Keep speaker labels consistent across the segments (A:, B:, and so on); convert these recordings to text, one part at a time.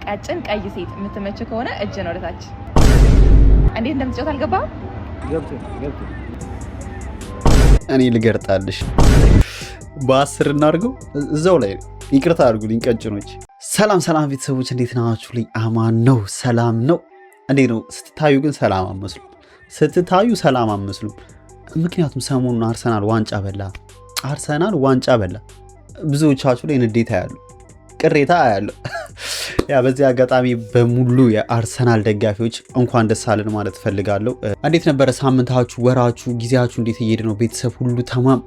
A: ቀጭን ቀይ ሴት የምትመች ከሆነ እጅን ወደታች። እንዴት እንደምትጫወት አልገባህም?
B: ገብቶ ገብቶ።
C: እኔ ልገርጣልሽ። በ10 እናድርገው እዛው ላይ። ይቅርታ አድርጉልኝ ቀጭኖች። ሰላም ሰላም ቤተሰቦች፣ እንዴት ናችሁ? ልኝ አማን ነው፣ ሰላም ነው። እንዴት ነው ስትታዩ ግን ሰላም አመስሉም። ስትታዩ ሰላም አመስሉም። ምክንያቱም ሰሞኑን አርሰናል ዋንጫ በላ፣ አርሰናል ዋንጫ በላ። ብዙዎቻችሁ ላይ ንዴታ ያሉ ቅሬታ ያለው። Yeah፣ በዚህ አጋጣሚ በሙሉ የአርሰናል ደጋፊዎች እንኳን ደስ አለን ማለት እፈልጋለሁ። እንዴት ነበረ ሳምንታችሁ፣ ወራችሁ፣ ጊዜያችሁ እንዴት እየሄደ ነው? ቤተሰብ ሁሉ ተማም።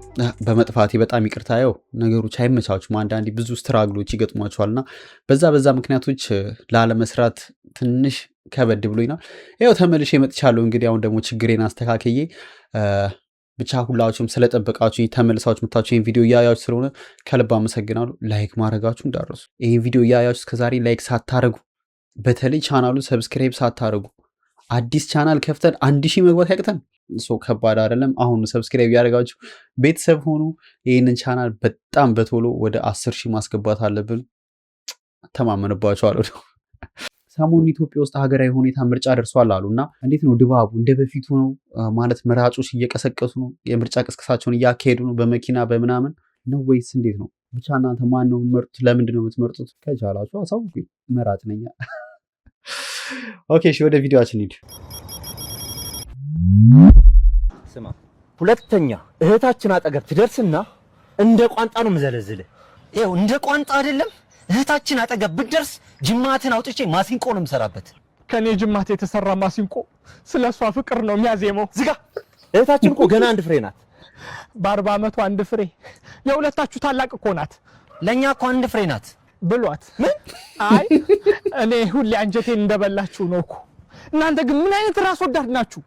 C: በመጥፋቴ በጣም ይቅርታ። ያው ነገሮች አይመቻችሁም፣ አንዳንዴ ብዙ struggle ኦች ይገጥሟቸዋል እና በዛ በዛ ምክንያቶች ላለመስራት ትንሽ ከበድ ብሎኛል። ያው ተመልሼ መጥቻለሁ። እንግዲህ አሁን ደግሞ ችግሬን አስተካክዬ ብቻ ሁላችሁም ስለጠበቃችሁ፣ ተመልሳችሁ መታችሁ ይህን ቪዲዮ እያያችሁ ስለሆነ ከልብ አመሰግናለሁ። Like ማድረጋችሁ እንዳትረሱ። ይህን ቪዲዮ እያያችሁ እስከዛሬ like ሳታደርጉ፣ በተለይ ቻናሉን subscribe ሳታደርጉ፣ አዲስ ቻናል ከፍተን 1000 መግባት ያቅተን so ከባድ አይደለም። አሁን subscribe እያደረጋችሁ ቤተሰብ ሆኑ። ይህንን ቻናል በጣም በቶሎ ወደ 10,000 ማስገባት አለብን። ተማመንባችኋለሁ። ሰሞኑን ኢትዮጵያ ውስጥ ሀገራዊ ሁኔታ ምርጫ ደርሷል አሉ እና እንዴት ነው ድባቡ? እንደ በፊቱ ነው ማለት መራጮች እየቀሰቀሱ ነው፣ የምርጫ ቅስቀሳቸውን እያካሄዱ ነው በመኪና በምናምን ነው ወይስ እንዴት ነው? ብቻ እናንተ ማን ነው የምትመርጡት? ለምንድን ነው የምትመርጡት? ከቻላችሁ አሳውቁኝ። መራጭ ነኛ። Okay፣ እሺ፣ ወደ ቪዲዮአችን ሂድ።
B: ስማ፣ ሁለተኛ እህታችን አጠገብ ትደርስና እንደ ቋንጣ ነው የምዘለዝልህ።
D: ይኸው እንደ ቋንጣ አይደለም፣ እህታችን አጠገብ ብትደርስ ጅማትን አውጥቼ ማሲንቆ ነው የምሰራበት።
E: ከኔ ጅማት የተሰራ ማሲንቆ ስለ እሷ ፍቅር ነው የሚያዜመው።
B: ዝጋ። እህታችን እኮ ገና አንድ ፍሬ ናት።
E: በ40 ዓመቱ አንድ ፍሬ፣ የሁለታችሁ ታላቅ እኮ ናት።
D: ለእኛ እኮ አንድ ፍሬ ናት።
E: ብሏት። አይ፣ እኔ ሁሌ አንጀቴን እንደበላችሁ ነው እኮ። እናንተ ግን ምን አይነት ራስ ወዳድ ናችሁ?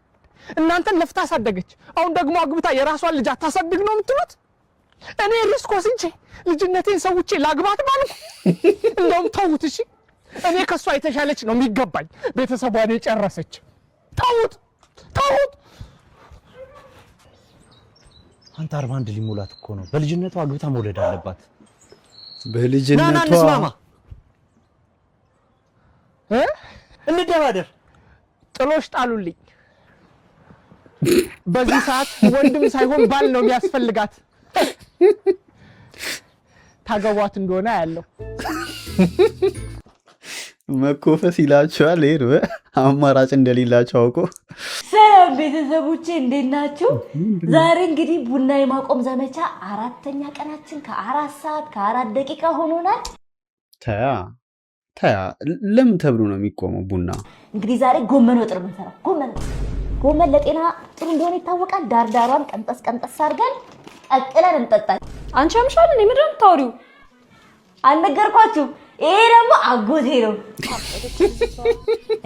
E: እናንተን ለፍታ አሳደገች፣ አሁን ደግሞ አግብታ የራሷን ልጅ አታሳድግ ነው የምትሉት? እኔ risk ወስጄ ልጅነቴን ሰውቼ ላግባት ባልኩ፣ እንደውም ተዉት። እሺ፣ እኔ ከእሷ የተሻለች ነው የሚገባኝ፣ ቤተሰቧን የጨረሰች። ተዉት፣ ተዉት።
B: አንተ 41 ሊሞላት እኮ ነው። በልጅነቷ አግብታ መውለድ አለባት።
D: ና ና
C: በልጅነቷ
D: እንስማማ፣
E: እ
B: እንደራደር።
E: ጥሎሽ ጣሉልኝ። በዚህ ሰዓት ወንድም ሳይሆን ባል ነው የሚያስፈልጋት። ታገቧት እንደሆነ ያለው
C: መኮፈስ ይላቸዋል። ይሄ ነው አማራጭ እንደሌላቸው አውቆ።
F: ሰላም ቤተሰቦቼ፣ እንዴት ናችሁ? ዛሬ እንግዲህ ቡና የማቆም ዘመቻ አራተኛ ቀናችን ከ4 ሰዓት ከ4 ደቂቃ ሆኖናል።
C: ተያ ተያ፣ ለምን ተብሎ ነው የሚቆመው ቡና?
F: እንግዲህ ዛሬ ጎመን ወጥ ነው የምንሰራው። ጎመን ወጥ፣ ጎመን ለጤና ጥሩ እንደሆነ ይታወቃል። ዳርዳሯን ቀንጠስ ቀንጠስ አድርገን ቀቅለን እንጠጣለን።
G: አንቺ ያምሻል እንዴ? ምንድን ነው የምታወሪው?
F: አልነገርኳችሁም? ይሄ ደግሞ አጎቴ ነው።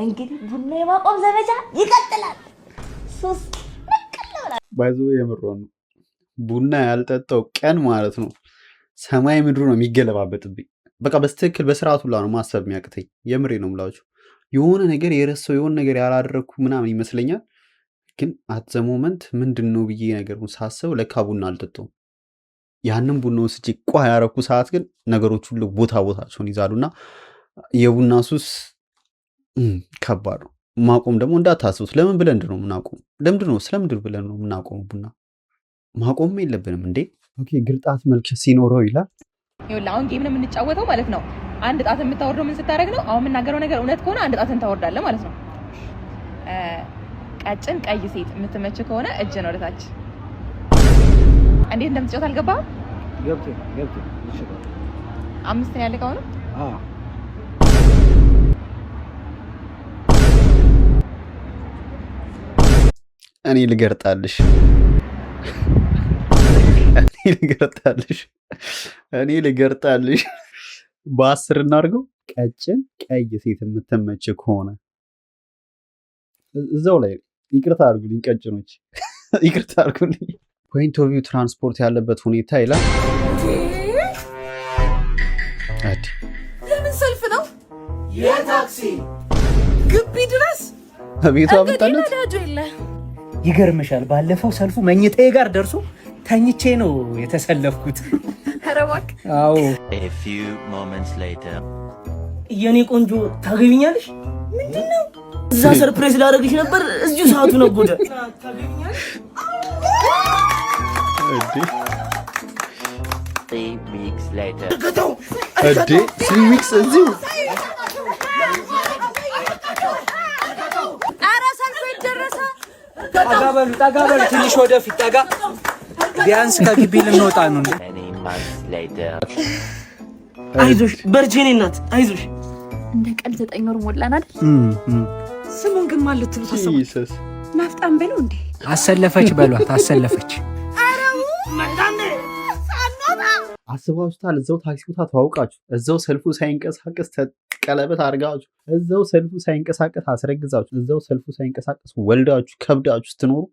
F: እንግዲህ ቡና የማቆም ዘመቻ ይቀጥላል። ሱስ ንቅል ብላ
C: By the way የምሯን ነው። ቡና ያልጠጣው ቀን ማለት ነው ሰማይ ምድሩ ነው የሚገለባበጥብኝ። በቃ በስትክክል በስርዓቱ ሁላ ነው ማሰብ የሚያቅተኝ። የምሬ ነው የምላችሁ። የሆነ ነገር የረሳው፣ የሆነ ነገር ያላደረግኩ ምናምን ይመስለኛል። ግን at the moment ምንድን ነው ብዬ ነገሩን ሳስበው ለካ ቡና አልጠጣሁም። ያንን ቡና ወስጄ ቋ ያረኩ ሰዓት ግን ነገሮች ሁሉ ቦታ ቦታቸውን ይዛሉ እና የቡና ሱስ ከባድ ነው። ማቆም ደግሞ እንዳታስቡት። ለምን ብለን ነው የምናቆም? ለምንድን ነው፣ ስለምንድን ብለን ነው የምናቆመው? ቡና ማቆም የለብንም እንዴ። Okay፣ ግርጣት መልክ ሲኖረው ይላል።
A: ይኸውልህ፣ አሁን game ነው የምንጫወተው ማለት ነው። አንድ ጣት የምታወርደው ምን ስታደርግ ነው? አሁን የምናገረው ነገር እውነት ከሆነ አንድ ጣትን ታወርዳለህ ማለት ነው። ቀጭን ቀይ ሴት የምትመች ከሆነ እጅን ወደታች። እንዴት እንደምትጫወት አልገባህም?
B: ገብቶ ገብቶ ይችላል።
A: አምስት ነው ያለቀው ነው።
B: አዎ።
C: እኔ ልገርጣልሽ፣ እኔ ልገርጣልሽ፣ እኔ ልገርጣልሽ። በ10 እናድርገው። ቀጭን ቀይ ሴት የምትመች ከሆነ እዛው ላይ። ይቅርታ አድርጉልኝ ቀጭኖች፣ ይቅርታ አድርጉልኝ። Point of view ትራንስፖርት ያለበት ሁኔታ ይላል። አዲ
G: ለምን ሰልፍ ነው? የታክሲ ግቢ ድረስ
C: ቤቷ
G: እንግዲህ
C: አመጣለት።
G: ነዳጁ የለ።
H: ይገርምሻል፣ ባለፈው ሰልፉ መኝታዬ ጋር ደርሶ ተኝቼ ነው የተሰለፍኩት።
G: ኧረ እባክህ።
H: አዎ።
I: A few moments later. የኔ ቆንጆ ታገቢኛለሽ? ምንድነው? እዛ surprise ላደርግሽ ነበር፣ እዚሁ ሰዓቱ ነጎደ።
C: እንዴ እንዴ 3 weeks እዚሁ።
G: ኧረ ሰልፉ ደረሰ።
H: ጠጋ በሉ፣ ጠጋ በሉ፣ ትንሽ ወደፊት ጠጋ። ቢያንስ ከግቢ ልንወጣ ነው እንዴ?
I: አይዞሽ በርቺ፣ የኔ እናት አይዞሽ።
G: እንደ ቀልድ 9 ወር ሞላን አይደል? ስሙን ግን ማን ልትሉት አሰባችሁ?
C: Jesus።
G: ናፍጣም በለው እንዴ?
H: አሰለፈች በሏት፣ አሰለፈች።
C: አስባችሁታል? እዛው ታክሲ ቦታ ተዋውቃችሁ፣ እዛው ሰልፉ ሳይንቀሳቀስ ቀለበት አድርጋችሁ፣ እዛው ሰልፉ ሳይንቀሳቀስ አስረግዛችሁ፣ እዛው ሰልፉ ሳይንቀሳቀስ ወልዳችሁ ከብዳችሁ ስትኖሩ፣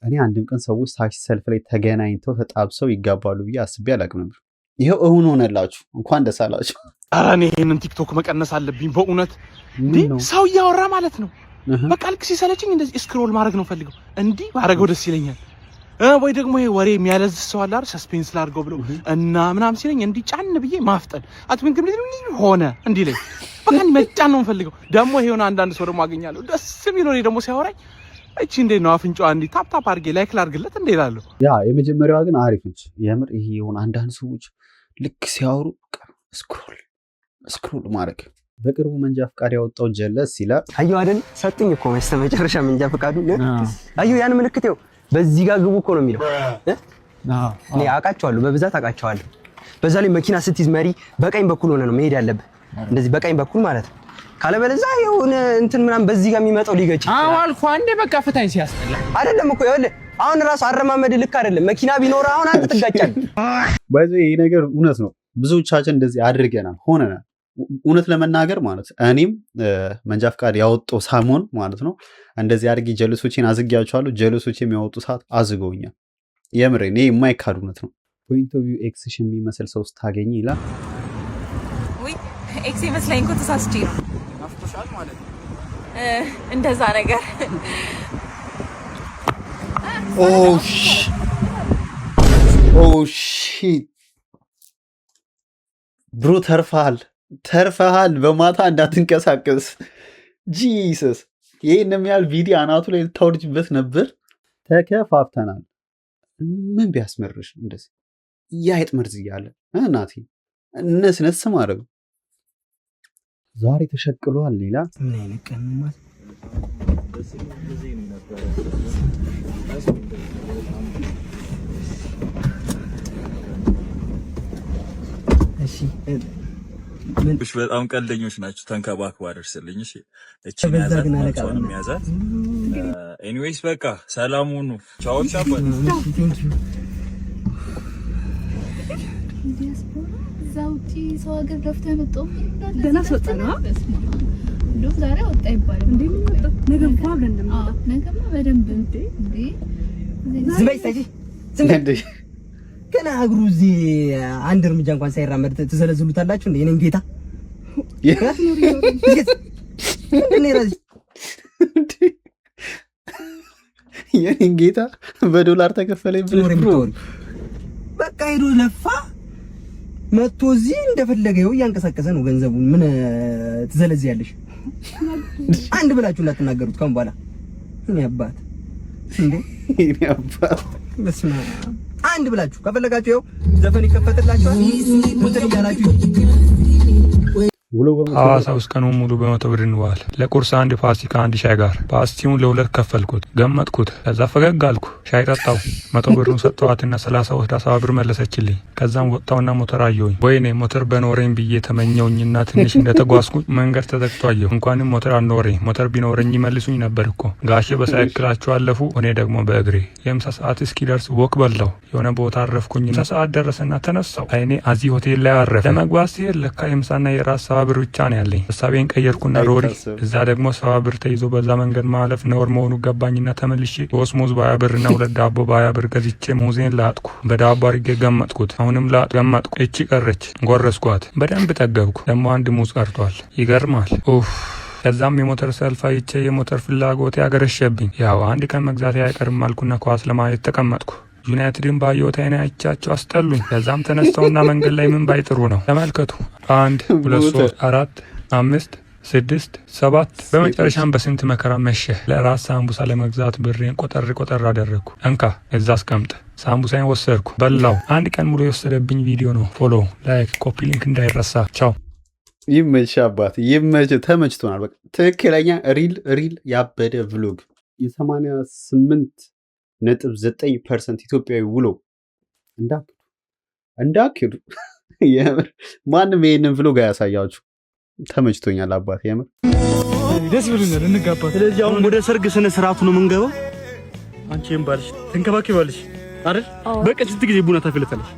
C: እኔ አንድም ቀን ሰዎች ታክሲ ሰልፍ ላይ ተገናኝተው ተጣብሰው ይጋባሉ ብዬ አስቤ አላውቅም ነበር። ይኸው እውን ሆነላችሁ። እንኳን ደስ አላችሁ።
E: ኧረ እኔ ይሄንን ቲክቶክ መቀነስ አለብኝ በእውነት። እንዴ፣
C: ምን ነው?
E: ሰው እያወራ ማለት ነው። በቃ ልክ ሲሰለችኝ እንደዚህ scroll ማድረግ ነው ፈልገው፣ እንዲህ ባረገው ደስ ይለኛል። ወይ ደግሞ ይሄ ወሬ የሚያለዝ ሰው አለ አይደል? Suspense ላድርገው ብሎ እና ምናምን ሲለኝ እንዲህ ጫን ብዬ ማፍጠን አትምን ግን ሆነ እንዲህ ላይ በቃ እንዲህ መጫን ነው የምፈልገው። ደግሞ ይሄ የሆነ አንዳንድ ሰው ደግሞ አገኛለሁ ደስ የሚል ወሬ ደግሞ ሲያወራኝ እቺ እንዴት ነው አፍንጫዋ እንዲህ tap tap አድርጌ like ላድርግለት እንዴ እላለሁ።
C: ያ የመጀመሪያዋ ግን አሪፍ ነች። የምር ይሄ የሆነ አንዳንድ ሰዎች ልክ ሲያወሩ በቃ scroll scroll ማድረግ። በቅርቡ መንጃ ፈቃድ ያወጣው ጀለስ ይላል።
J: አየሁ አይደል? ሰጡኝ እኮ መስተመጨረሻ መንጃ ፈቃዱ። አየሁ ያን ምልክት፣ ይኸው በዚህ ጋር ግቡ እኮ ነው የሚለው እ? እኔ አውቃቸዋለሁ፣ በብዛት አውቃቸዋለሁ። በዛ ላይ መኪና ስትይዝ መሪ በቀኝ በኩል ሆነ ነው መሄድ ያለብህ፣ እንደዚህ በቀኝ በኩል ማለት ነው። ካለበለዚያ የሆነ እንትን ምናምን በዚህ ጋር የሚመጣው ሊገጭ
E: አዎ አልኩህ አንዴ፣ በቃ ፍታኝ ሲያስጠላ።
J: አይደለም እኮ፣ ይኸውልህ አሁን ራሱ አረማመድ ልክ አይደለም። መኪና ቢኖር አሁን አንተ ትጋጫለህ።
C: By the way ይህ ነገር እውነት ነው። ብዙዎቻችን እንደዚህ አድርገናል ሆነናል። እውነት ለመናገር ማለት እኔም መንጃ ፈቃድ ያወጣው ሳሞን ማለት ነው እንደዚህ አድርጌ ጀለሶቼን አዝጊያቸዋለሁ። ጀለሶቼ የሚያወጡ ሰዓት አዝገውኛል። የምሬ ይሄ የማይካድ እውነት ነው። Point of view ex ሽን የሚመስል ሰው ስታገኝ ይላል።
A: ውይ፣ ex መስለኝ እኮ ተሳስቼ ነው።
E: ናፍቆሻል ማለት ነው።
A: እንደዛ ነገር።
C: Oh shit bro፣ ተርፈሃል፣ ተርፈሃል። በማታ እንዳትንቀሳቀስ። Jesus፣ ይህን የሚያህል ቪዲዮ አናቱ ላይ ልታወርጅበት ነበር። ተከፋፍተናል። ምን ቢያስመርሽ ነው እንደዚህ የአይጥ መርዝ እያለ እናቴ ነስ ነስ ማድረግ። ዛሬ ተሸቅሏል ይላል።
I: ምን አይነት ቀን ነው ማለት? እሺ ምን
K: እሺ በጣም ቀልደኞች ናቸው። ተንከባክባ አደርስልኝ። እሺ እቺን
J: በዛ
K: ያዛት፣
J: ግን አለቃ
K: መልሷንም ያዛት። Anyways በቃ ሰላም ሁኑ። ቻው ቻው።
I: Thank you።
G: ዲያስፖራ እዛ ውጪ ሰው ሀገር ለፍቶ ያመጣው
A: ገና ስወጣ ነው።
G: እንደውም ዛሬ ወጣ ይባላል።
A: እንዴ ምን ወጣ? ነገ እንኳን አብረን እንደምንወጣ።
G: ነገማ በደንብ እንዴ።
J: ዝም በይ ስታጂ፣ ዝም በይ። ገና እግሩ እዚህ አንድ እርምጃ እንኳን ሳይራመድ ትዘለዝሉታላችሁ እንዴ? የኔን ጌታ ምንድን ነው የራስሽ?
C: የኔን ጌታ በዶላር ተከፈለኝ ብለሽ bro።
J: በቃ ሄዶ ለፋ መጥቶ እዚህ እንደፈለገ ይኸው እያንቀሳቀሰ ነው ገንዘቡን። ምን ትዘለዝያለሽ? አንድ ብላችሁ እንዳትናገሩት ካሁን በኋላ። እኔ አባት እንዴ!
C: የኔ አባት።
J: በስመ አብ። አንድ ብላችሁ ከፈለጋችሁ ይኸው ዘፈን ይከፈትላችኋል። እንትን እያላችሁ
C: ውሎ በ100 ብር።
L: ሐዋሳ ውስጥ ቀኑን ሙሉ በ100 ብር እንዋል። ለቁርስ አንድ ፓስቲ ከአንድ ሻይ ጋር። ፓስቲውን ለሁለት ከፈልኩት፣ ገመጥኩት። ከዛ ፈገግ አልኩ። ሻይ ጠጣው። 100 ብሩን ሰጠኋትና 30 ወስዳ 70 ብር መለሰችልኝ። ከዛም ወጣውና ሞተር አየሁኝ። ወይኔ ሞተር በኖረኝ ብዬ ተመኘውኝና ትንሽ እንደተጓዝኩ መንገድ ተዘግቶ አየሁ። እንኳንም ሞተር አልኖረኝ። ሞተር ቢኖረኝ ይመልሱኝ ነበር እኮ። ጋሼ በሳይክላቸው አለፉ፣ እኔ ደግሞ በእግሬ። የምሳ ሰዓት እስኪደርስ walk በላው። የሆነ ቦታ አረፍኩኝ። ምሳ ሰዓት ደረሰና ተነሳው። አይኔ አዚ ሆቴል ላይ አረፈ። ለመግባት ሲሄድ ለካ የምሳና የራት 70 ብር ብቻ ነው ያለኝ። ሀሳቤን ቀየርኩና ሮሪ
C: አይታሰብም።
L: እዛ ደግሞ 70 ብር ተይዞ በዛ መንገድ ማለፍ ነውር መሆኑ ገባኝና ተመልሼ ሶስት ሙዝ በ20 ብር እና ሁለት ዳቦ በ20 ብር ገዝቼ ሙዜን ላጥኩ። በዳቦ አድርጌ ገመጥኩት። አሁንም ላጥ ገመጥኩ። እቺ ቀረች፣ ጎረስኳት። በደንብ ጠገብኩ። ደግሞ አንድ ሙዝ ቀርቷል። ይገርማል። ኡፍ። ከዛም የሞተር ሰልፍ አይቼ የሞተር ፍላጎት ያገረሸብኝ። ያው አንድ ቀን መግዛቴ አይቀርም አልኩና ኳስ ለማየት ተቀመጥኩ። ዩናይትድን ባየሁት አይን አይቻቸው አስጠሉኝ። ከዛም ተነስተውና መንገድ ላይ ምን ባይጥሩ ነው። ተመልከቱ። አንድ፣ ሁለት፣ ሶስት፣ አራት፣ አምስት፣ ስድስት፣ ሰባት። በመጨረሻም በስንት መከራ መሸ። ለራስ ሳምቡሳ ለመግዛት ብሬን ቆጠር ቆጠር አደረግኩ። እንካ እዛ አስቀምጥ። ሳምቡሳይን ወሰድኩ፣ በላው። አንድ ቀን ሙሉ የወሰደብኝ ቪዲዮ ነው። Follow፣ like፣ copy link እንዳይረሳ። ቻው።
C: ይመች አባት ይመች። ተመችቶናል። በቃ ትክክለኛ real real ያበደ vlog፣ የ88.9% ኢትዮጵያዊ ውሎ። እንዳክዱ እንዳክዱ። የምር ማንም ይሄንን vlog አያሳያችሁ። ተመችቶኛል አባት የምር።
I: ደስ ብሎኛል። እንጋባ።
M: ስለዚህ አሁን ወደ ሰርግ ስነ ስርዓቱ ነው የምንገባው። አንቺም ባልሽ ትንከባከቢዋለሽ አይደል? በቀን ስንት ጊዜ ቡና ታፈለታለሽ?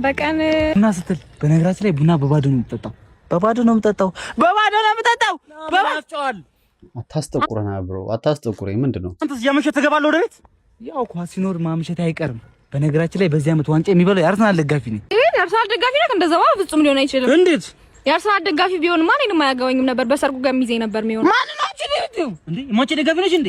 G: በቀን
I: ቡና ስትል በነገራችን ላይ ቡና በባዶ ነው የምጠጣው። በባዶ ነው የምጠጣው። በባዶ ነው የምጠጣው። በባዶ።
C: አታስጠቁረን bro፣ አታስጠቁረኝ። ምንድን ነው?
M: አንተስ እያመሸህ ትገባለህ ወደ ቤት?
I: ያው ኳስ ሲኖር ማምሸት አይቀርም። በነገራችን ላይ በዚህ ዓመት ዋንጫ የሚበላው የአርሰናል ደጋፊ ነኝ።
G: የአርሰናል ደጋፊ ነህ? እንደዛማ ፍጹም ሊሆን አይችልም።
M: እንዴት?
G: የአርሰናል ደጋፊ ቢሆንማ እኔንም አያገባኝም ነበር። በሰርጉ ጋር ሚዜ ነበር የሚሆነው።
I: ማን ነው አንቺ? እንዴ ማንቼ ደጋፊ ነሽ እንዴ?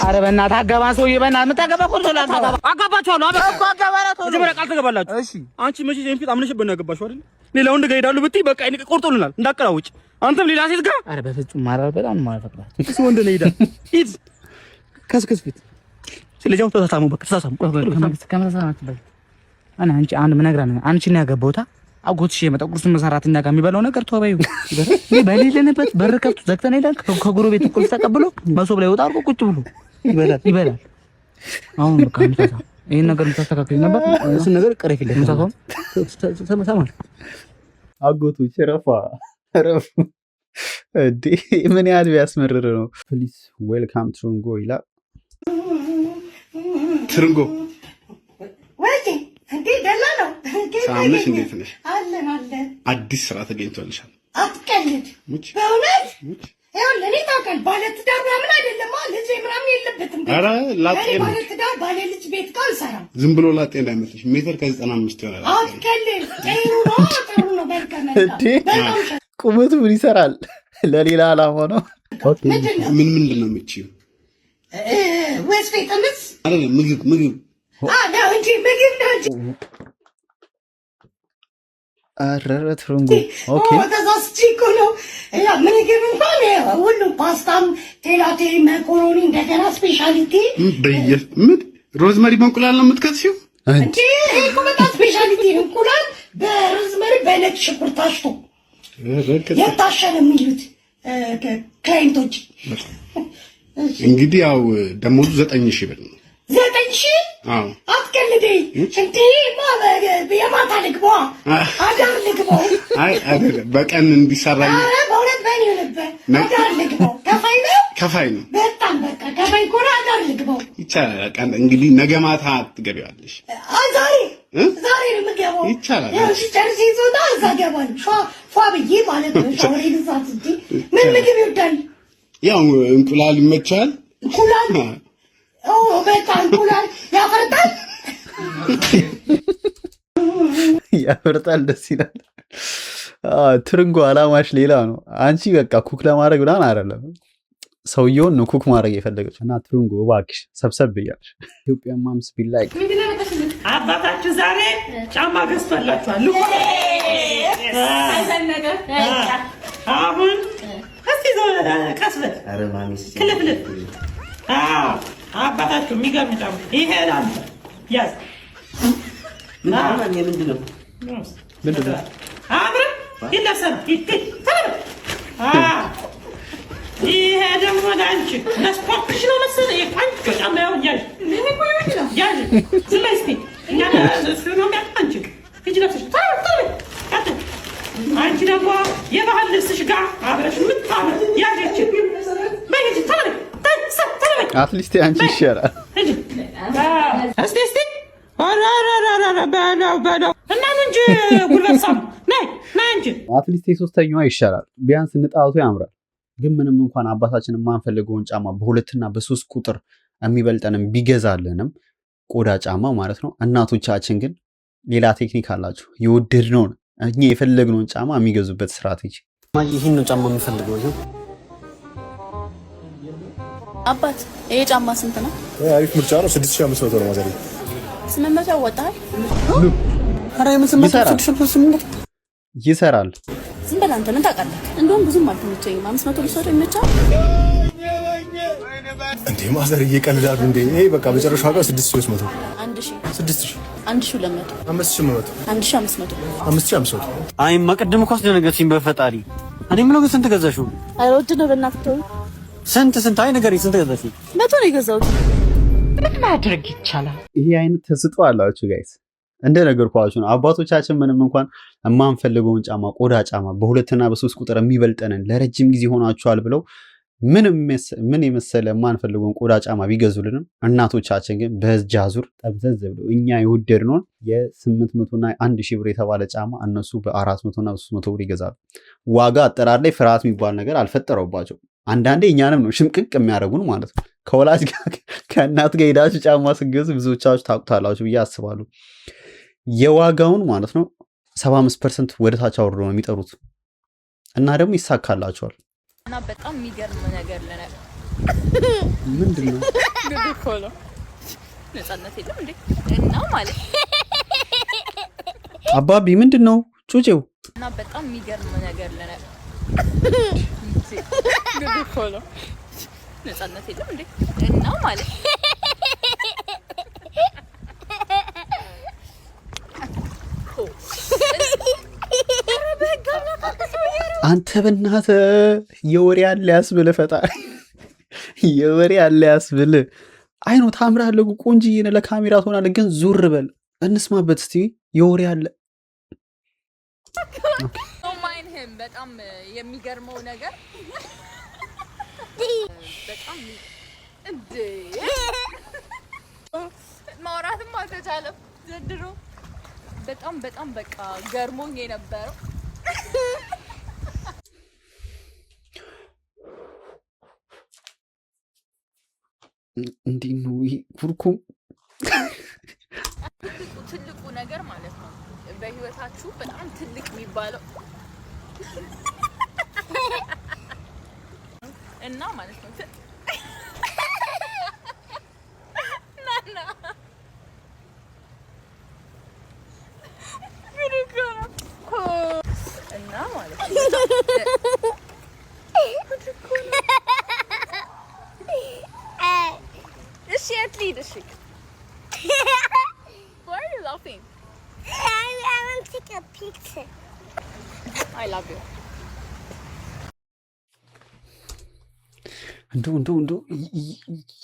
I: አረ በእናትህ አጋባን ሰውዬ፣ በእናትህ የምታገባ እኮ ነው። ላታገባ
M: አጋባችኋለሁ። አበቃ።
I: እኮ አጋባና ቶሎ።
M: መጀመሪያ ቃል ትገባላችሁ። እሺ አንቺ መቼ ፊት አምነሽበት ነው ያገባሽው አይደል? ሌላ ወንድ ጋር ሄዳሉ ብትይ በቃ ይሄን ቆርጦልናል፣ እንዳቀላውጭ አንተም ሌላ ሴት ጋር።
I: አረ በፍጹም ማራር በጣም ነው የማፈቅራት።
M: እሱ ወንድ ነው፣ ይሄዳል። ሂድ ከስከስ ፊት። ስለዚህ አሁን ተሳሳሙ፣ በቃ ተሳሳሙ።
I: ከመሳሳማችን በፊት እኔ አንቺ አንድ ምነግርህ ነገር፣ አንቺን ያገባሁት አጎትሽ የመጣ ቁርሱን ሰራተኛ ጋር የሚበላው ነገር ተወው። በሌለንበት በር ከፍቶ ዘግተን ሄደን ከጎረቤት ቁልፍ ተቀብሎ መሶብ ላይ ወጣ አድርጎ ቁጭ ብሎ ይበላል ይበላል። አሁን በቃ ምሳሳ ይሄን ነገር የምታስተካክል ነበር። እሱን ነገር ቅሬ ፊት ምሳሳውን ተማር።
C: አጎቶች ረፋ ረፉ እንዴ! ምን ያህል ቢያስመርር ነው። Please welcome ትሩንጎ ይላል።
N: ትርንጎ።
O: ወይ እንዴ፣ ደህና ነው?
N: ሰላም ነሽ? እንዴት ነሽ?
O: አለን አለን።
N: አዲስ ስራ ተገኝቶልሻል።
O: አትቀልድ። በእውነት ይኸውልህ፣ እኔ ታውቃለህ ባለትዳር ምናምን አይደለም፣ ልጅ ምናምን የለበትም።
N: ኧረ ላጤ
O: እኔ
N: ነው።
O: ባለትዳር ባለ ልጅ ቤት ጋር አልሰራም።
N: ዝም ብሎ ላጤ እንዳይመስልሽ፣ ሜትር ከ95 ይሆናል።
O: አትቀልድ። ጥሩ ነው ጥሩ ነው። መልካም መልካም።
C: እንዴ ቁመቱ ምን ይሰራል? ለሌላ ዓላማ ነው።
O: ምንድን ነው?
N: ምን ምንድን ነው የምትችይው?
O: ወስፌ ጥምስ።
N: አይደለም፣ ምግብ ምግብ።
O: ነው እንጂ ምግብ ነው እንጂ።
C: ኧረ ትርንጎ okay።
O: ተሳስቼ እኮ ነው። ያ ምግብ እንኳን ሁሉም ፓስታም፣ ቴላቴ፣ መኮሮኒ እንደገና specialty።
N: በየ ምን rosemary በእንቁላል ነው የምትከትሺው?
O: እንዴ ይሄ እኮ በጣም specialty ነው። እንቁላል በ rosemary በነጭ ሽንኩርት ታሽቶ የታሸ ነው የሚሉት client ኦች።
N: እንግዲህ ያው ደሞዙ 9,000 ብር ነው።
O: 9,000?
N: አዎ።
O: አትቀልደኝ። እንዴ የማታ ልግባዋ አዳር ልግባው።
N: አይ አይደለም፣ በቀን እንዲሰራ።
O: ኧረ በእውነት በእኔ ይሁንብህ። አዳር ልግባው። ከፋይ ነው።
N: ከፋይ ነው።
O: በጣም በቃ ከፋይ ከሆነ አዳር ልግባው።
N: ይቻላል። ቀን እንግዲህ ነገ ማታ ትገቢዋለሽ።
O: ዛሬ ዛሬ ነው የምገባው።
N: ይቻላል።
O: ያው እሺ ጨርሼ ስወጣ እዛ እገባለሁ። ፏ ብዬ ማለት ነው። ሻወሬን እዛ ወስጄ። ምን ምግብ ይወዳል?
N: ያው እንቁላል ይመቻል።
O: እንቁላል ኦ በጣም እንቁላል ያፈርጣል።
C: ያፈርጣል። ደስ ይላል። ትርንጎ አላማሽ ሌላ ነው። አንቺ በቃ cook ለማድረግ ምናምን አይደለም፣ ሰውየውን ነው cook ማድረግ የፈለገችው። እና ትርንጎ እባክሽ ሰብሰብ እያልሽ Ethiopian moms be like።
P: አባታችሁ ዛሬ ጫማ ገዝቶላችኋል። አሁን እስቲ ቀስ በል ክልፍልፍ። አባታችሁ የሚገርም ጫማ ይሄ ለአንተ ያዝ።
J: ምንድን ነው?
P: አምረህ ይለብሰን። ይሄ ደግሞ ለአንቺ ለስፖርትሽ ነው መሰለኝ። የቆንጆ ጫማ ያው ያዥ ያዥ። ዝም በይ እስኪ፣ እኛ እሱ ነው የሚያውቅ። አንቺ ሂጂ ለብሰሽ ቀጥል። አንቺ ደግሞ የባህል ልብስሽ ጋር አብረሽ የምታምር ያዥ። ይችን በይ ሂጂ ቶሎ በይ ቶሎ በይ።
C: At least አንቺ ይሻላል።
P: ሂጂ እስቲ እስቲ ኧረ ኧረ ኧረ በለው በለው እና ነው እንጂ ጉልበት ሳሙ ነይ ነይ እንጂ።
C: At least የሶስተኛዋ ይሻላል። ቢያንስ ንጣቱ ያምራል። ግን ምንም እንኳን አባታችን የማንፈልገውን ጫማ በሁለትና በሶስት ቁጥር የሚበልጠንም ቢገዛልንም ቆዳ ጫማ ማለት ነው። እናቶቻችን ግን ሌላ ቴክኒክ አላቸው። የወደድነውን እኛ የፈለግነውን ጫማ የሚገዙበት ስትራቴጂ።
J: ይህን ነው ጫማ የምፈልገው። ይኸው።
G: አባት ይሄ ጫማ ስንት ነው?
Q: አሪፍ ምርጫ ነው። 6500 ነው ማዘር።
G: 800 ያዋጣሃል?
E: ኧረ የምን 800?
C: ይሰራል።
E: 6800።
C: ይሰራል።
G: ዝም በል አንተ፣ ምን ታውቃለህ? እንደውም ብዙም አልተመቸኝም። 500 ልትሰጠው ይመቻል?
Q: እንዴ ማዘር፣ እየቀልዳሉ እንዴ? ይሄ በቃ መጨረሻ ዋጋው 6300።
G: 1000።
Q: 6000።
G: 1200።
Q: 5800።
G: 1500።
Q: 5500።
M: አይማ ቅድም እኮ አስደነገጥሽኝ በፈጣሪ። እኔ የምለው ግን ስንት ገዛሽው?
G: ኧረ ውድ ነው፣ በእናትህ ተወው።
M: ስንት ስንት? አይ ንገሪኝ፣ ስንት ገዛሽው?
G: 100 ነው የገዛሁት።
A: ምን ማድረግ ይቻላል?
C: ይሄ አይነት ተስጦ አላችሁ guys። እንደነገርኳችሁ ነው። አባቶቻችን ምንም እንኳን የማንፈልገውን ጫማ፣ ቆዳ ጫማ በሁለትና በሶስት ቁጥር የሚበልጠንን ለረጅም ጊዜ ሆኗችኋል ብለው ምን የመሰለ የማንፈልገውን ቆዳ ጫማ ቢገዙልንም እናቶቻችን ግን በእጅ አዙር ጠምዘዝ ብለው እኛ የወደድነውን የ800 እና 1000 ብር የተባለ ጫማ እነሱ በ400 እና በ300 ብር ይገዛሉ። ዋጋ አጠራር ላይ ፍርሃት የሚባል ነገር አልፈጠረባቸው። አንዳንዴ እኛንም ነው ሽምቅቅ የሚያደርጉን ማለት ነው። ከወላጅ ጋር፣ ከእናት ጋር ሄዳችሁ ጫማ ስትገዙ ብዙዎቻችሁ ታውቁታላችሁ ብዬ አስባለሁ። የዋጋውን ማለት ነው 75% ወደ ታች አውርዶ ነው የሚጠሩት እና ደግሞ ይሳካላቸዋል።
A: እና በጣም የሚገርም ነገር ለነ
C: ምንድን ነው?
A: ግድ እኮ ነው። ነፃነት የለም እንዴ? እና ማለት
C: አባቢ ምንድን ነው ጩጬው?
A: እና በጣም የሚገርም ነገር ለነ ግድ እኮ ነው። ነፃነት የለም እንዴ? እና ማለት
C: አንተ በእናትህ የወሬ አለ ያስብል፣ ፈጣሪ የወሬ አለ ያስብል። አይኖ ታምራለህ እኮ፣ ቆንጅዬ ነህ፣ ለካሜራ ትሆናለህ፣ ግን ዙር በል እንስማበት እስቲ የወሬ አለ።
A: Don't mind him። በጣም የሚገርመው ነገር በጣም እንዴ ማውራትም አልተቻለም ዘንድሮ። በጣም በጣም በቃ ገርሞኝ የነበረው
C: እንዴት ነው ይሄ ኩርኩም?
A: ትልቁ ትልቁ ነገር ማለት ነው በህይወታችሁ በጣም ትልቅ የሚባለው እና ማለት ነው ናና ጉድ እኮ ነው እና ማለት ነው ጉድ እኮ ነው። እሺ የት ልሂድ? እሺ Why are you laughing?
O: I want to take a picture.
A: I love you.
C: እንደው እንደው እንደው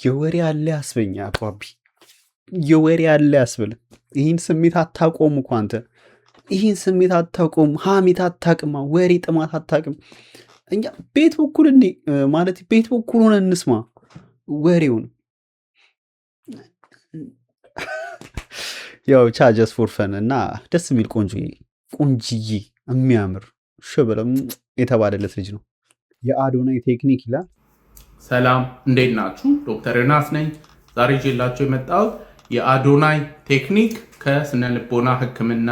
C: የወሬ አለ ያስበኛ አባቢ፣ የወሬ አለ ያስብል። ይህን ስሜት አታቆም እኮ አንተ፣ ይህን ስሜት አታቆም። ሀሜት አታቅማ፣ ወሬ ጥማት አታቅም። እኛ ቤት በኩል እኔ ማለት ቤት በኩል ሆነ እንስማ ወሬውን። ያው ብቻ just for fun እና ደስ የሚል ቆንጆ ቆንጅዬ የሚያምር ሽብለ የተባለለት ልጅ ነው። የአዶናይ ቴክኒክ ይላል።
R: ሰላም፣ እንዴት ናችሁ? ዶክተር ዮናስ ነኝ። ዛሬ ይዤላችሁ የመጣሁት የአዶናይ ቴክኒክ ከስነ ልቦና ሕክምና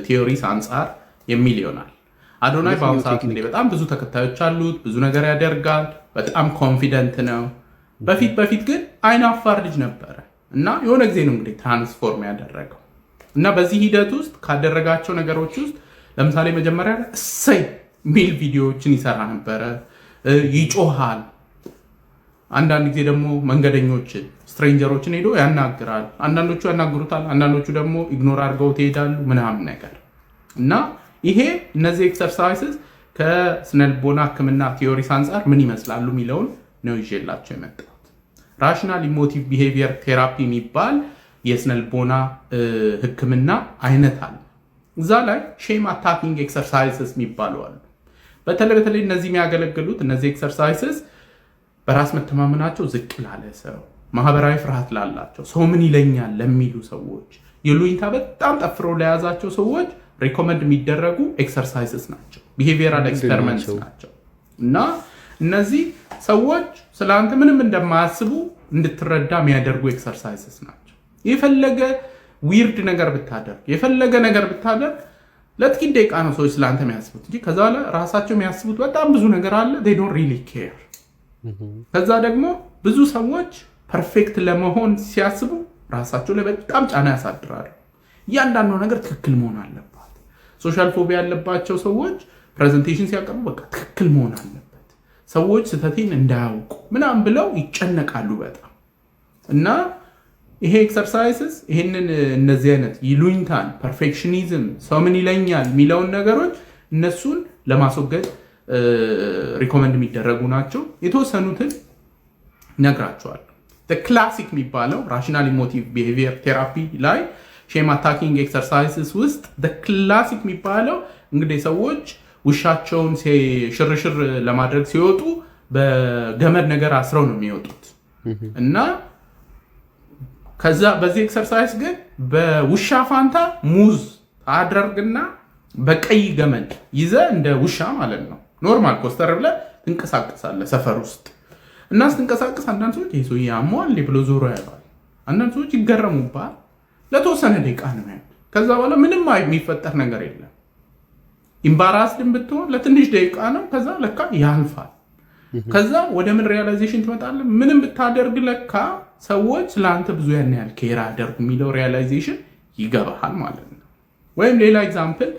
R: theories አንጻር የሚል ይሆናል። አዶናይ በአሁኑ
C: የትኛው
R: ሰዓት
C: ቴክኒክ?
R: እንግዲህ በጣም ብዙ ተከታዮች አሉት፣ ብዙ ነገር ያደርጋል፣ በጣም confident ነው። በፊት በፊት ግን አይን አፋር ልጅ ነበረ እና የሆነ ጊዜ ነው እንግዲህ transform ያደረገው። እና በዚህ ሂደት ውስጥ ካደረጋቸው ነገሮች ውስጥ ለምሳሌ መጀመሪያ ላይ እሰይ ሚል ቪዲዮዎችን ይሰራ ነበረ፣ ይጮሃል። አንዳንድ ጊዜ ደግሞ መንገደኞችን፣ stranger ኦችን ሄዶ ያናግራል። አንዳንዶቹ ያናግሩታል፣ አንዳንዶቹ ደግሞ ignore አድርገው ይሄዳሉ ምናምን ነገር። እና ይሄ እነዚህ exercises ከስነልቦና ሕክምና theories አንጻር ምን ይመስላሉ የሚለውን ነው ይዤላችሁ የመጣሁት። Rational emotive behavior therapy የሚባል የስነልቦና ሕክምና አይነት አለ። እዛ ላይ shame attacking exercises የሚባሉ አሉ። በተለይ በተለይ እነዚህ የሚያገለግሉት እነዚህ exercises በራስ መተማመናቸው ዝቅ ላለ ሰው፣ ማህበራዊ ፍርሃት ላላቸው፣ ሰው ምን ይለኛል ለሚሉ ሰዎች፣ ይሉኝታ በጣም ጠፍሮ ለያዛቸው ሰዎች recommend የሚደረጉ exercises ናቸው። Behavioral
C: ምንድን
R: experiments
C: ናቸው?
R: ናቸው። እና እነዚህ ሰዎች ስለ አንተ ምንም እንደማያስቡ እንድትረዳ የሚያደርጉ exercises ናቸው። የፈለገ weird ነገር ብታደርግ፣ የፈለገ ነገር ብታደርግ ለጥቂት ደቂቃ ነው ሰዎች ስለ አንተ የሚያስቡት እንጂ ከዛ በኋላ ራሳቸው የሚያስቡት በጣም ብዙ ነገር አለ። They don't really care። ከዛ ደግሞ ብዙ ሰዎች Perfect ለመሆን ሲያስቡ ራሳቸው ላይ በጣም ጫና ያሳድራሉ። እያንዳንዱ ነገር ትክክል መሆን አለባት። Social phobia ያለባቸው ሰዎች presentation ሲያቀርቡ በቃ ትክክል መሆን አለበት፣ ሰዎች ስህተቴን እንዳያውቁ ምናምን ብለው ይጨነቃሉ በጣም። እና ይሄ exercises ይህንን እነዚህ አይነት ይሉኝታን፣ perfectionism፣ ሰው ምን ይለኛል የሚለውን ነገሮች እነሱን ለማስወገድ recommend የሚደረጉ ናቸው። የተወሰኑትን ነግራቸዋለሁ። Classic የሚባለው rational emotive behavior therapy ላይ shame attacking exercises ውስጥ classic የሚባለው እንግዲህ ሰዎች ውሻቸውን ሽርሽር ለማድረግ ሲወጡ በገመድ ነገር አስረው ነው የሚወጡት። እና ከዛ በዚህ exercise ግን በውሻ ፋንታ ሙዝ ታደርግና በቀይ ገመድ ይዘህ እንደ ውሻ ማለት ነው normal ኮስተር ብለህ ትንቀሳቀሳለህ ሰፈር ውስጥ። እና ስትንቀሳቀስ አንዳንድ ሰዎች ይህ ሰውዬ ያመዋል ብሎ ዞሮ ያየዋል። አንዳንድ ሰዎች ይገረሙብሃል። ለተወሰነ ደቂቃ ነው ያሉት። ከዛ በኋላ ምንም የሚፈጠር ነገር የለም። Embarrassed ን ብትሆን ለትንሽ ደቂቃ ነው። ከዛ ለካ ያልፋል። ከዛ ወደ ምን realization ትመጣለህ? ምንም ብታደርግ ለካ ሰዎች ለአንተ ብዙ ያን ያህል care አያደርጉ የሚለው realization ይገባሃል ማለት ነው። ወይም ሌላ example፣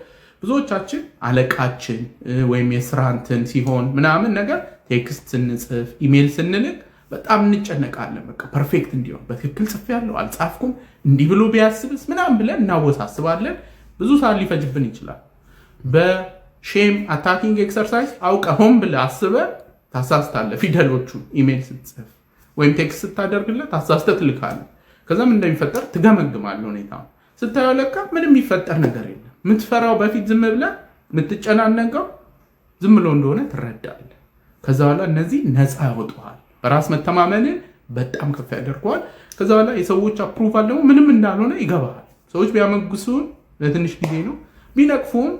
R: ብዙዎቻችን አለቃችን ወይም የስራ እንትን ሲሆን ምናምን ነገር text ስንጽፍ፣ ኢሜል ስንልክ በጣም እንጨነቃለን። በቃ perfect እንዲሆን፣ በትክክል ጽፌያለሁ አልጻፍኩም፣ እንዲህ ብሎ ቢያስብስ ምናምን ብለን እናወሳስባለን። ብዙ ሰዓት ሊፈጅብን ይችላል። በ shame attacking exercise አውቀህ ሆን ብለህ አስበህ ታሳስታለህ። ፊደሎቹን ኢሜል ስትጽፍ ወይም text ስታደርግለት አሳስተህ ትልካለህ። ከዛ ምን እንደሚፈጠር ትገመግማለህ። ሁኔታውን ስታየው ለካ ምንም የሚፈጠር ነገር የለም። የምትፈራው፣ በፊት ዝም ብለህ የምትጨናነቀው ዝም ብሎ እንደሆነ ትረዳለህ። ከዛ በኋላ እነዚህ ነፃ ያወጡሃል። በራስ መተማመንን በጣም ከፍ ያደርገዋል። ከዛ በኋላ የሰዎች approval ደግሞ ምንም እንዳልሆነ ይገባሃል። ሰዎች ቢያሞግሱን ለትንሽ ጊዜ ነው፣ ቢነቅፉን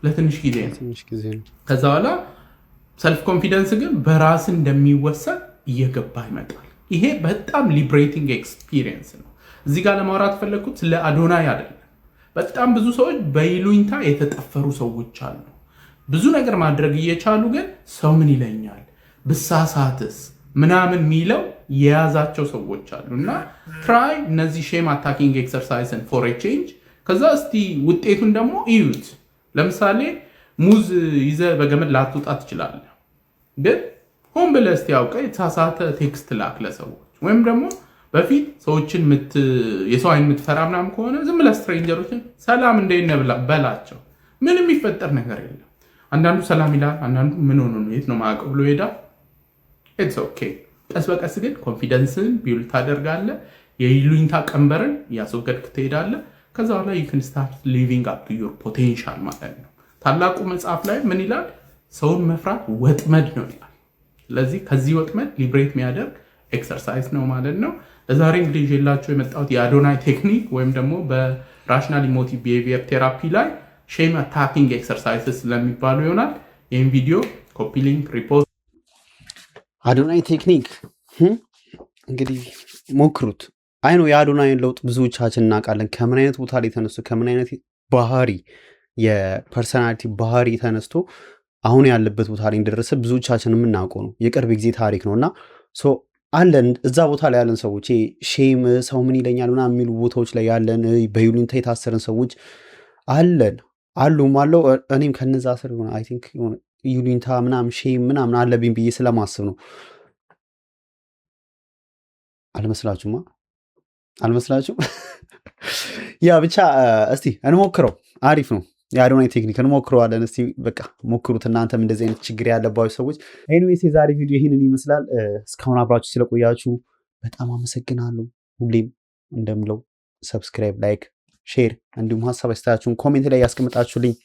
R: ለትንሽ ጊዜ ነው። ከዛ በኋላ self confidence ግን በራስ እንደሚወሰን እየገባ ይመጣል። ይሄ በጣም liberating experience ነው። እዚህ ጋር ለማውራት ፈለግኩት ስለ አዶናይ አይደለም። በጣም ብዙ ሰዎች በይሉኝታ የተጠፈሩ ሰዎች አሉ። ብዙ ነገር ማድረግ እየቻሉ ግን ሰው ምን ይለኛል፣ ብሳሳትስ ምናምን የሚለው የያዛቸው ሰዎች አሉ። እና try እነዚህ shame attacking exercise ን for change። ከዛ እስቲ ውጤቱን ደግሞ እዩት። ለምሳሌ ሙዝ ይዘህ በገመድ ላትወጣ ትችላለህ። ግን ሆን ብለህ እስቲ አውቀህ የተሳሳተ text ላክ ለሰዎች። ወይም ደግሞ በፊት ሰዎችን የሰው አይን የምትፈራ ምናምን ከሆነ ዝም ብለህ stranger ኦችን ሰላም እንዴት ነህ በላቸው። ምንም የሚፈጠር ነገር የለም። አንዳንዱ ሰላም ይላል፣ አንዳንዱ ምን ሆኖ ነው፣ የት ነው ማዕቀብ ብሎ ይሄዳል። It's okay። ቀስ በቀስ ግን confidence ን build ታደርጋለህ። የይሉኝታ ቀንበርን እያስወገድክ ትሄዳለህ። ከዛ በኋላ you can start living up to your potential ማለት ነው። ታላቁ መጽሐፍ ላይ ምን ይላል? ሰውን መፍራት ወጥመድ ነው ይላል። ስለዚህ ከዚህ ወጥመድ liberate የሚያደርግ exercise ነው ማለት ነው። ለዛሬ እንግዲህ ይዤላችሁ የመጣሁት የአዶናይ technique ወይም ደግሞ በ rational emotive behavior therapy ላይ shame attacking exercises ስለሚባሉ ይሆናል። ይህም ቪዲዮ copy link፣ repost
C: አዶናይ technique እንግዲህ ሞክሩት። I know የአዶናይን ለውጥ ብዙዎቻችን እናውቃለን። ከምን አይነት ቦታ ላይ ተነስቶ፣ ከምን አይነት ባህሪ፣ የ personality ባህሪ ተነስቶ አሁን ያለበት ቦታ ላይ እንደደረሰ ብዙዎቻችን የምናውቀው ነው። የቅርብ ጊዜ ታሪክ ነው። እና so አለን እዛ ቦታ ላይ ያለን ሰዎች፣ shame፣ ሰው ምን ይለኛል ምናምን የሚሉ ቦታዎች ላይ ያለን፣ በይሉኝታ የታሰርን ሰዎች አለን አሉም አለው። እኔም ከነዛ ስር የሆነ I think የሆነ ይሉኝታ ምናምን shame ምናምን አለብኝ ብዬ ስለማስብ ነው። አልመስላችሁማ? አልመስላችሁም? Yeah፣ ብቻ እስቲ እንሞክረው። አሪፍ ነው። የአዶናይ technique እንሞክረዋለን። እስቲ በቃ ሞክሩት እናንተም እንደዚህ አይነት ችግር ያለባችሁ ሰዎች። Anyways የዛሬ ቪዲዮ ይህንን ይመስላል። እስካሁን አብራችሁ ስለቆያችሁ በጣም አመሰግናለሁ። ሁሌም እንደምለው subscribe፣ like፣ share እንዲሁም ሀሳብ አስተያየታችሁን comment ላይ ያስቀምጣችሁልኝ።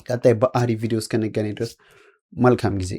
C: ቀጣይ በአሪፍ ቪዲዮ እስከንገናኝ ድረስ መልካም ጊዜ።